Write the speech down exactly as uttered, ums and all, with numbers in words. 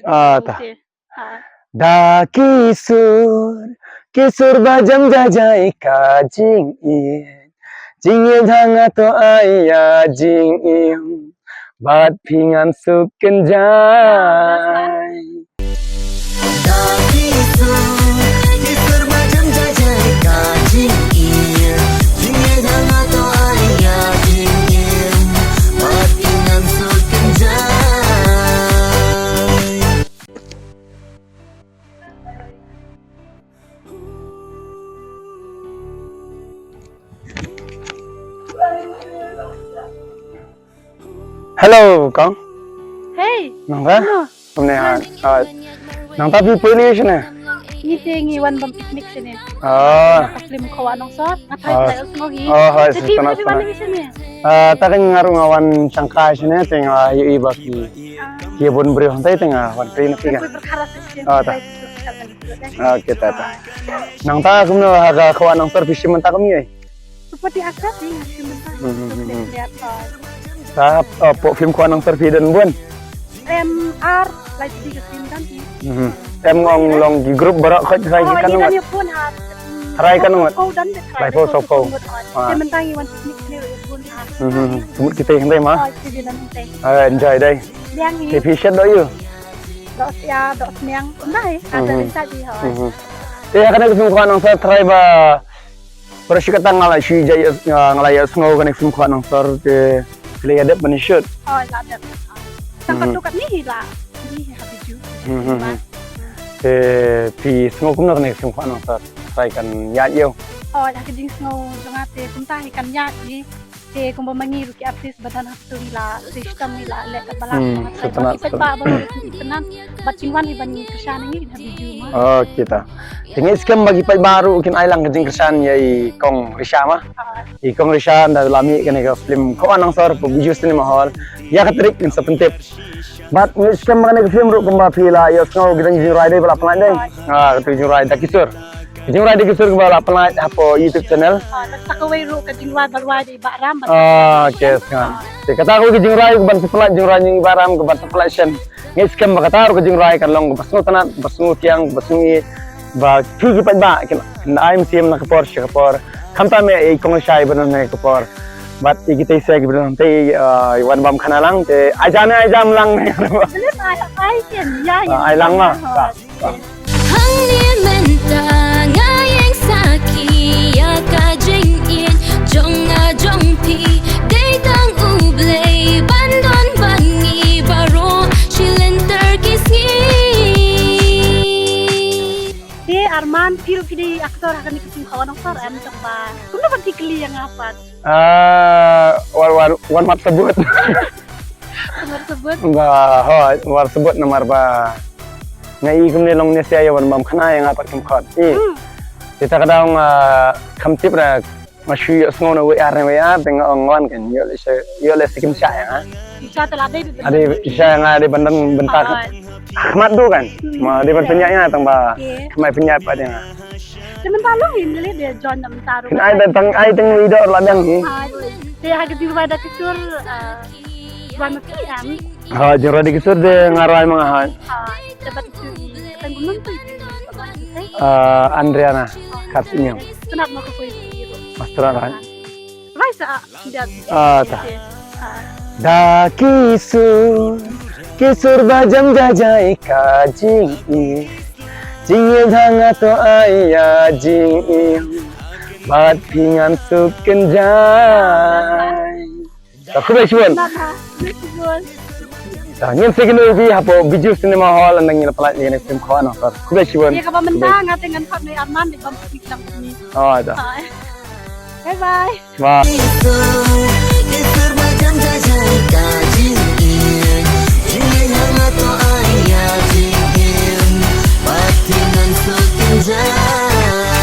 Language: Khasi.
Ah, ta. Da ki sur, ki sur ba jam jajai ka jingïeit. Jingïeit ha nga to ai ïa jingim. Bad phi ngan suk kynjai. Da ki sur, ki sur ba jam jajai ka jingïeit. Jingïeit ha nga to ai ïa jingim. Bad phi ngan suk kynjai. Hello, kong. Hey. Nangta? Hello. Kumne ha. Nangta phi poi ne shane? Ngi te ngi wan bam picnic shane. Ah. Ka film Khawa Nongsor. Nga thai. Oh, hai, te phi poi wan shane. Ah, ta kan nga ruh nga wan shangkai shane te nga ïohi ba ki. Ki bun briew hangtai te nga wan kren ïa ki. Ah, ta. Okay, ta, ta. Nangta kumno ha ka Khawa Nongsor phi shim mynta kum ïa? Super di akar di shim mynta. Hmm, hmm, hmm, hmm. Ta, eh, pok film Khawa Nongsor phi don bun? Em ar lai di ka film kan di. Hmm. Em ngong long ki group baroh khot sai ki kan. Try kan ngot. Lai phew saw phew. Te mynta ngi wan picnic ne wan bun ha. Hmm, hmm, hmm. Semut kita hangtai ma. Oh, kita hangtai. Eh, enjoy dai. Yang ni. Te phi shet do ïa? Do sia, do sniang. Kumta hi. Ada di sa di ha. Hmm. Te ha kane ka film Khawa Nongsor try ba. Para shi kata nga la shi jai, nga la ïa sngew kane ka film Khawa Nongsor te phi la ïa dep ban shoot. Oh, la dep. Tang ka tu kat ni la. Ni ha biju. Hmm, hmm, hmm. Te phi sngew kumno kane ka film Khawa Nongsor? Try kan ïa ïa. Oh, la ka jingsngew jong nga te kumta hi kan ïa hi. Te kumba ma ngi ruh ki artist ba don ha katu ngi la, te shitom ngi la leh kat ba la. Hmm, sngewtynnat, sngewtynnat. Ba ba ruh sngewtynnat. Ba jingwan hi ban kyrshan ngi ha video ma. Oh, kita. Te ngi skhem ba ki paidbah ruh kin ai lang ka jingkyrshan ïa i Kong Risha ma. Ah. I Kong Risha ynda la mih kane ka film Khawa Nongsor ha Bijou Cinema Hall. Ïa ka tarik ngin sa pyntip. Bad ngi skhem ba kane ka film ruh kumba phi la ïohsngew ki dang jingrwai dei ba la pynlait dei. Ah, katu jingrwai da ki sur. Jingrwai da ki sur kaba la pynlait hapoh YouTube channel. Ah, da sa kawei ruh ka jingrwai ba rwai da i Bah Ram. Ah, okay, sngewbha. Te kata ka jingrwai kaban sa pynlait jingrwai jong i Bah Ram kaban sa pynlait shen. Ngi skhem ba kata ruh ka jingrwai kan long kaba sngewtynnat, kaba sngewthiang, kaba sngew ba phi ki paidbah kin ai mynsiem na ka por sha ka por. Khamtam ïa i Kong Risha ba don na ka por. Bad ïa kita i Seh ba don te i, ah, i Wanbam Khana lang te ai jam ai jam lang. Ai lang ma. Hangne mynta nga ïeng sakhi ïa ka jingïeit jong nga jong phi. Dei tang U Blei ban don bad ngi baroh shi lynter ki sngi. Te Arman, phi ruh phi dei actor ha kane ka film Khawa Nongsor em, tang ba kumno ban phi kylli ïa nga pat? Ah, wan, wan, wan map sabut. Wan map sabut? Ba, ho, wan sabut namar ba nga i kumne long ne sia ïa Wanbam Khana ïa nga pat kham khot. I. Hmm. Te ta ka daw nga kham tip ra nga shu ïohsngew na wei ar ne wei ar te nga ong wan kan ïoh lehse, ïoh lehse kim shah ïa nga. Kim shah te la dei. Ade shah ïa nga ade ban dang bynta. Ah. Khmat du kan. Hmm. Ma ade ban pynïaid ïa nga tang ba. Ye. Khmai pynïaid pat ïa nga. Te mynta long hi ngi leh de join da mynta ruh. Ai da tang ai tang i dor la biang hi. Ai, te ha ka jingrwai da ki sur, ah, rwai ma phi em? Ha, jingrwai da ki sur de nga rwai ma nga ha. Ah, te ba ki sur tang kumno phi? Ah, Andriana Kharsyieng. Sngap ma ka poi. Master Ryan. Rwai sa. Ah, ta. Da ki sur, ki sur ba jam jajai ka jingïeit. Jingïeit ha nga to ai ïa jingim. Bad phi ngan suk kynjai. Ta khublei shibun. Ta ngin sa ïakynduh ïa phi hapoh Bijou Cinema Hall ynda ngin pynlait ïa kane ka film Khawa Nongsor. Khublei shibun. Ïa kaba mynta nga te ngan khot ne Arman de bam picnic lang ni. Oh, ta. Bye bye. Bye.